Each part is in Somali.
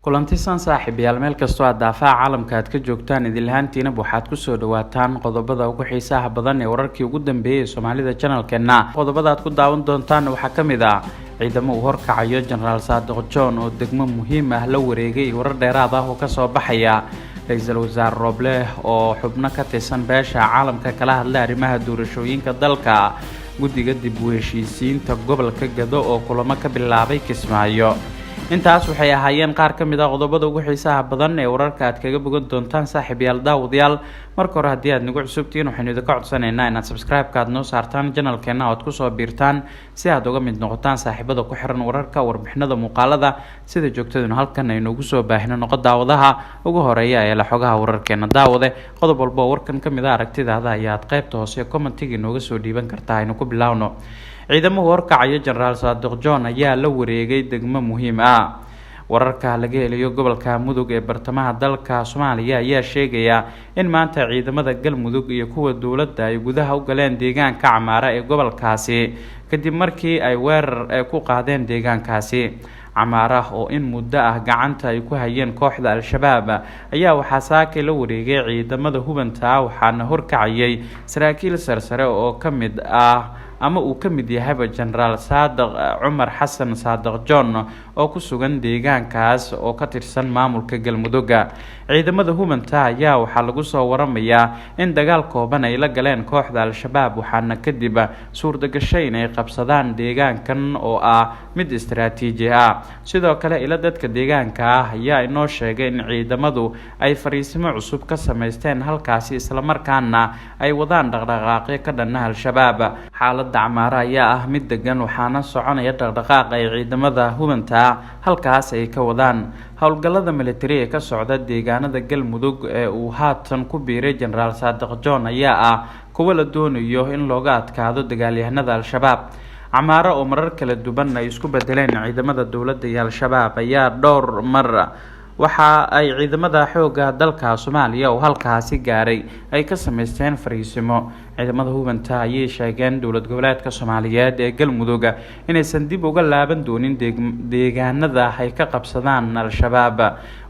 Kulanti san saaxiibayaal, meel kastoo aad daafaha caalamka aad ka joogtaan, idinlahaantiinaba waxaad kusoo dhawaataan qodobada ugu xiisaha badan ee wararkii ugu dambeeyay ee Soomaalida channelkeena. Qodobada aad ku daawan doontaan waxaa ka mid ah ciidamo uu horkacayo Jenaraal Saadiq John oo degmo muhiim ah la wareegay iyo warar dheeraad ah oo kasoo baxaya. Ra-iisul wasaare Rooble oo xubno ka tirsan beesha caalamka kala hadlay arrimaha doorashooyinka dalka. Guddiga dib u heshiisiinta gobolka Gado oo kulamo ka bilaabay Kismaayo. Intaas waxay ahaayeen qaar ka mid ah qodobada ugu xiisaha badan ee wararka aad kaga bogan doontaan. Saaxiibayaal, daawadayaal, marka hore haddii aad nagu cusubtihiin, waxaynu idinka codsanaynaa inaad subscribe-ka aad noo saartaan channelkeena oo aad kusoo biirtaan si aad uga mid noqotaan saaxiibada ku xiran wararka, warbixinada, muuqaalada sida joogtaduna halkan aynu ugu soo baahino. Noqo daawadaha ugu horeeya ee la xogaha wararkeena. Daawade, qodob walba oo warkan ka mid ah aragtidaada ayaad qaybta hoose commentiga inooga soo dhiiban kartaa. Aynu ku bilaawno. Ciidamahu horkacayo Jenaraal Saadiq John ayaa la wareegay degmo muhiim ah. Wararka laga helayo gobolka Mudug ee bartamaha dalka Soomaaliya ayaa sheegaya in maanta ciidamada Galmudug iyo kuwa dowladda ay gudaha u galeen deegaanka Camaara ee gobolkaasi, kadib markii ay weerar ku qaadeen deegaankaasi. Camaara oo in muddo ah gacanta ay ku hayeen kooxda Al-Shabaab ayaa waxaa saakay la wareegay ciidamada hubanta, waxaana horkacayay saraakiil sarsare oo ka mid ah ama uu ka mid yahayba Jenaraal Saadiq Cumar Xasan Saadiq John oo ku sugan deegaankaas oo ka tirsan maamulka Galmudugga. Ciidamada hubanta ayaa waxaa lagu soo waramayaa in dagaal kooban ay la galeen kooxda Al-Shabaab, waxaana kadib suurtagashay inay qabsadaan deegaankan oo ah mid istaraatiiji ah. Sidoo kale, ila dadka deegaanka ah ayaa inoo sheegay in ciidamadu ay fariisimo cusub ka sameysteen halkaasi, islamarkaana ay wadaan dhaqdhaqaaqyo ka dhanna Al-Shabaab. Xaaladda Camaaro ayaa ah mid degan, waxaana soconaya dhaqdhaqaaq ay ciidamada hubanta halkaas ay ka wadaan. Howlgallada militari ee ka socda deegaanada Galmudug ee uu haatan ku biiray Jenaraal Saadiq John ayaa ah kuwa la doonayo in looga adkaado dagaalyahanada Al-Shabaab. Camaaro oo marar kala duwan ay isku bedeleen ciidamada dowladda iyo Al-Shabaab ayaa dhowr mar waxa ay ciidamada xoogga dalka Soomaaliya oo halkaasi gaaray ay ka sameysteen fariisimo. Ciidamada hubanta ayay sheegeen dowlad goboleedka Soomaaliyeed ee Galmudug inaysan dib uga laaban doonin deegaanada ay ka qabsadaan Al-Shabaab.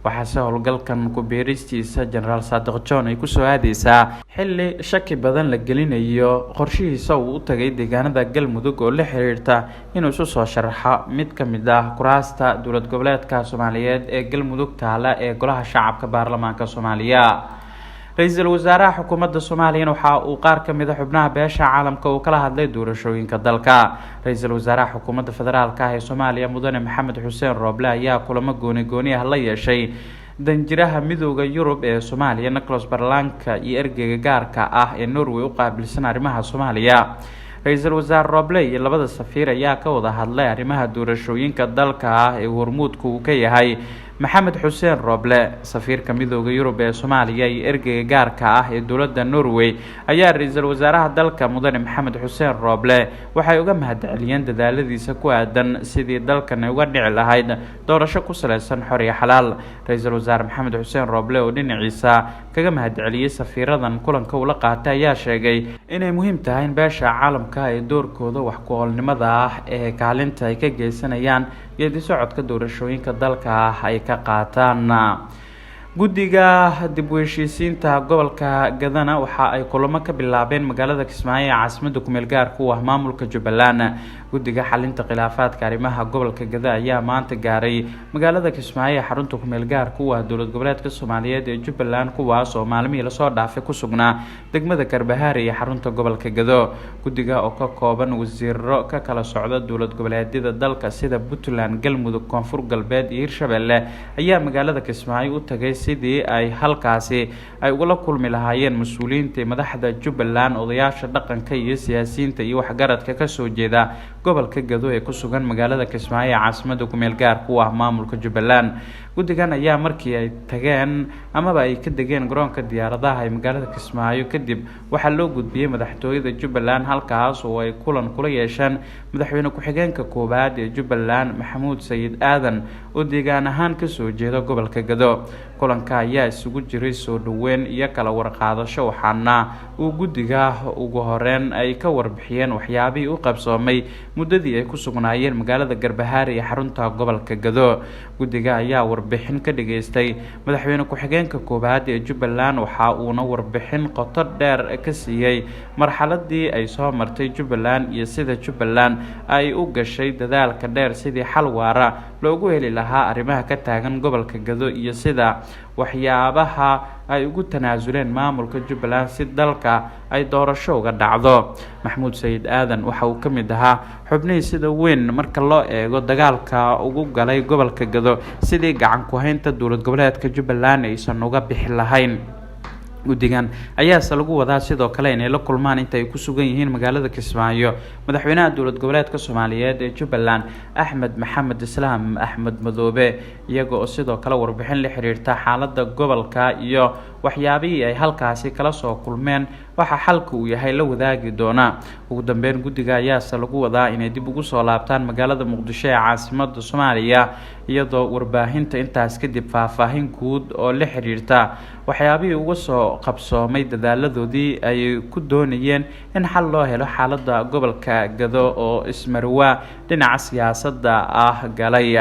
Waxaase howlgalkan ku biiristiisa Jenaraal Saadiq John ay kusoo aadeysaa xilli shaki badan la gelinayo qorshihiisa uu u tagay deegaanada Galmudug oo la xiriirta inuu isu soo sharaxo mid ka mid ah kuraasta dowlad goboleedka Soomaaliyeed ee Galmudug taala ee Golaha Shacabka Baarlamaanka Soomaaliya. Ra-iisul wasaaraha xukuumadda Soomaaliyana waxa uu qaar ka mid ah xubnaha beesha caalamka uu kala hadlay doorashooyinka dalka. Ra-iisul wasaaraha xukuumadda federaalka ah ee Soomaaliya, Mudane Maxamed Xuseen Rooble, ayaa kulamo gooni gooni ah la yeeshay danjiraha Midooda Yurub ee Soomaaliya, Nicholas Berlanga, iyo ergeyga gaarka ah ee Norway u qaabilsan arrimaha Soomaaliya. Ra-iisul wasaare Rooble iyo labada safiir ayaa ka wada hadlay arrimaha doorashooyinka dalka ah ee hormuudka uu ka yahay Maxamed Xuseen Rooble. Safiirka Midooda Yurub ee Soomaaliya iyo ergeyga gaarka ah ee dowladda Norway ayaa ra-iisul wasaaraha dalka, Mudane Maxamed Xuseen Rooble, waxay uga mahadceliyeen dadaaladiisa ku aadan sidii dalkan ay uga dhici lahayd doorasho ku saleysan xor iyo xalaal. Ra-iisul wasaare Maxamed Xuseen Rooble oo dhinaciisa kaga mahadceliyey safiiradan kulanka ula qaatay ayaa sheegay inay muhiim tahay in beesha caalamka ay doorkooda wax ku-oolnimada ah ee kaalinta ay ka geysanayaan geedi socodka doorashooyinka dalka ah ay ka qaataan. Guddiga dib u heshiisiinta gobolka Gadana waxa ay kulamo ka bilaabeen magaalada Kismaayo ee caasimada kumeel gaarka u ah maamulka Jubbaland. Guddiga xalinta khilaafaadka arrimaha gobolka Gada ayaa maanta gaaray magaalada Kismaayo ee xarunta kumeel gaarka u ah dowlad goboleedka Soomaaliyeed ee Jubbaland, kuwaas oo maalmihii lasoo dhaafay ku sugnaa degmada Garbahaare iyo xarunta gobolka Gado. Guddiga oo ka kooban wasiiro ka kala socda dowlad goboleedyada dalka sida Puntland, Galmudug, Koonfur Galbeed iyo Hirshabelle ayaa magaalada Kismaayo u tagay sidii ay halkaasi ay ugula kulmi lahaayeen mas-uuliyiinta madaxda Jubbaland, odayaasha dhaqanka iyo siyaasiyiinta iyo waxgaradka kasoo jeeda gobolka Gado ee ku sugan magaalada Kismaayo ee caasimada kumeel gaarka u ah maamulka Jubbaland. Guddigan ayaa markii ay tageen amaba ay ka degeen garoonka diyaaradaha ee magaalada Kismaayo kadib waxaa loo gudbiyey madaxtooyada Jubbaland, halkaas oo ay kulan kula yeesheen madaxweyne ku-xigeenka koowaad ee Jubbaland, Maxamuud Sayid Aadan, oo deegaan ahaan kasoo jeeda gobolka Gado. Kulanka ayaa isugu jiray soo dhaweyn iyo kala warqaadasho, waxaana uu guddiga ugu horeyn ay ka warbixiyeen waxyaabihii u qabsoomay muddadii ay ku sugnaayeen magaalada Garbahaare iyo xarunta gobolka Gado. Guddiga ayaa warbixin warbixin ka dhageystay madaxweyne ku-xigeenka koowaad ee Jubbaland. Waxa uuna warbixin qoto dheer ka siiyey marxaladii ay soo martay Jubbaland iyo sida Jubbaland ay u gashay dadaalka dheer sidii xal waara loogu heli lahaa arrimaha ka taagan gobolka Gado iyo sida waxyaabaha ay ugu tanaasuleen maamulka Jubbaland si dalka ay doorasho uga dhacdo. Maxamuud Sayid Aadan waxa uu ka mid ahaa xubnihii sida weyn marka loo eego dagaalka ugu galay gobolka Gado sidii gacan ku haynta dowlad goboleedka Jubbaland aysan uga bixi lahayn. Guddigan ayaase lagu wadaa sidoo kale inay la kulmaan inta ay ku sugan yihiin magaalada Kismaayo madaxweynaha dowlad goboleedka Soomaaliyeed ee Jubbaland Axmed Maxamed Islaam Axmed Madoobe, iyaga oo sidoo kale warbixin la xiriirta xaaladda gobolka iyo waxyaabihii ay halkaasi kala soo kulmeen waxa xalka uu yahay la wadaagi doona. Ugu dambeyn, guddiga ayaase lagu wadaa inay dib ugu soo laabtaan magaalada Muqdisho ee caasimada Soomaaliya, iyadoo warbaahinta intaas kadib faahfaahin guud oo la xiriirta waxyaabihii uga soo qabsoomay dadaaladoodii ay ku doonayeen in xal loo helo xaaladda gobolka Gado oo ismarwaa dhinaca siyaasadda ah galay.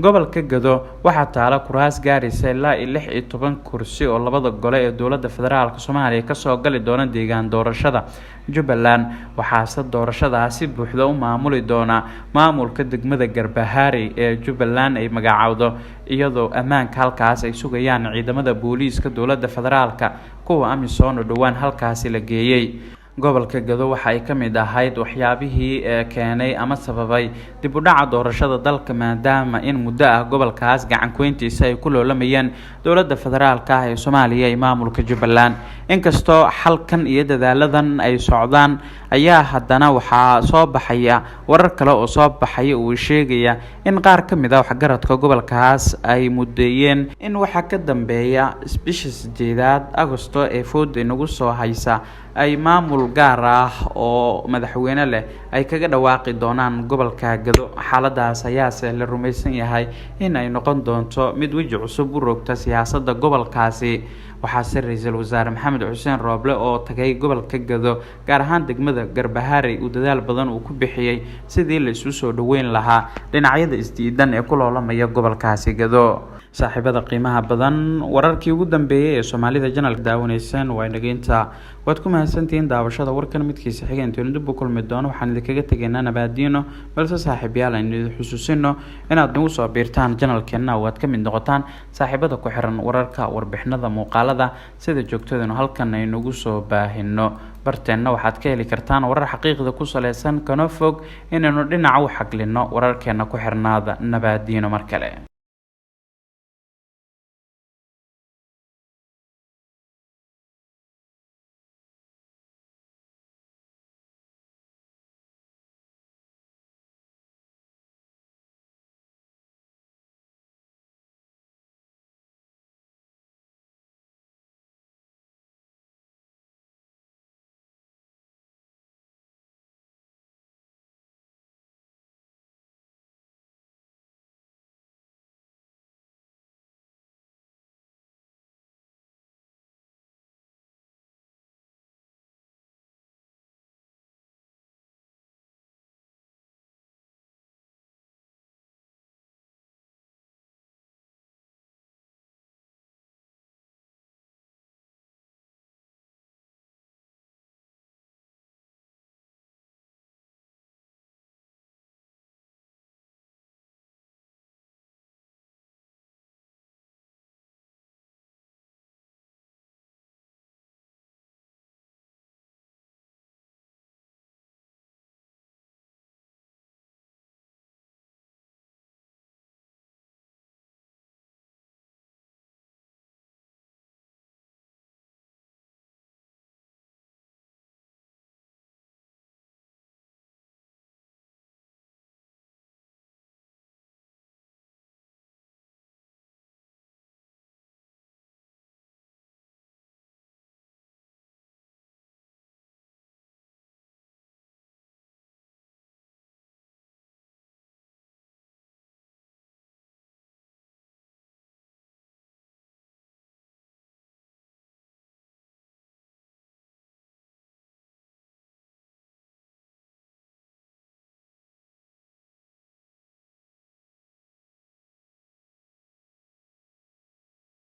Gobolka Gado waxaa taala kuraas gaaraysa ilaa 16 kursi oo labada gole ee dowladda federaalka Soomaaliya kasoo gali doona deegaan doorashada Jubbaland, waxaase doorashadaasi buuxda u maamuli doona maamulka degmada Garbaharey ee Jubbaland ay magacaawdo, iyadoo ammaanka halkaas ay sugayaan ciidamada booliiska dowladda federaalka, kuwa AMISOM oo dhowaan halkaasi la geeyey. Gobolka Gado waxa ay ka mid ahayd waxyaabihii keenay ama sababay dib u dhaca doorashada dalka, maadaama in muddo ah gobolkaas gacan kuweyntiisa ay ku loolamayeen dowladda federaalka ah ee Soomaaliya iyo maamulka Jubbaland. Inkastoo xalkan iyo dadaaladan ay socdaan, ayaa haddana waxaa soo baxaya warar kale oo soo baxaya uu sheegaya in qaar ka mid ah waxgaradka gobolkaas ay muddeeyeen in waxa ka dambeeya bisha 8aad Agosto ee fooda inagu soo haysa ay maamul gaar ah oo madaxweyne leh ay kaga dhawaaqi doonaan gobolka Gado. Xaaladaas ayaase la rumaysan yahay in ay noqon doonto mid weji cusub u rogta siyaasadda gobolkaasi. Waxaase ra-iisul wasaare Maxamed Xuseen Rooble oo tagay gobolka Gado, gaar ahaan degmada Garbaharey, uu dadaal badan uu ku bixiyey sidii la isu soo dhaweyn lahaa dhinacyada isdiidan ee ku loolamaya gobolkaasi Gado. Saaxiibada qiimaha badan, wararkii ugu dambeeyay ee Soomaalida Channel daawanayseen waa inageynta. Waad ku mahadsantihiin daawashada warkan midkiisa xiga. Intaynu dib u kulmi doono, waxaan idinkaga tegaynaa nabaadiino, balse saaxiibayaal aynu idin xusuusino inaad nagu soo biirtaan channelkeena oo aad ka mid noqotaan saaxiibada ku xiran wararka, warbixinada, muuqaalada sida joogtadanu halkan aynugu soo baahino. Barteenna waxaad ka heli kartaan warar xaqiiqda ku saleysan, kana fog inaynu dhinaca u xaglino wararkeena. Ku xirnaada. Nabaadiino mar kale.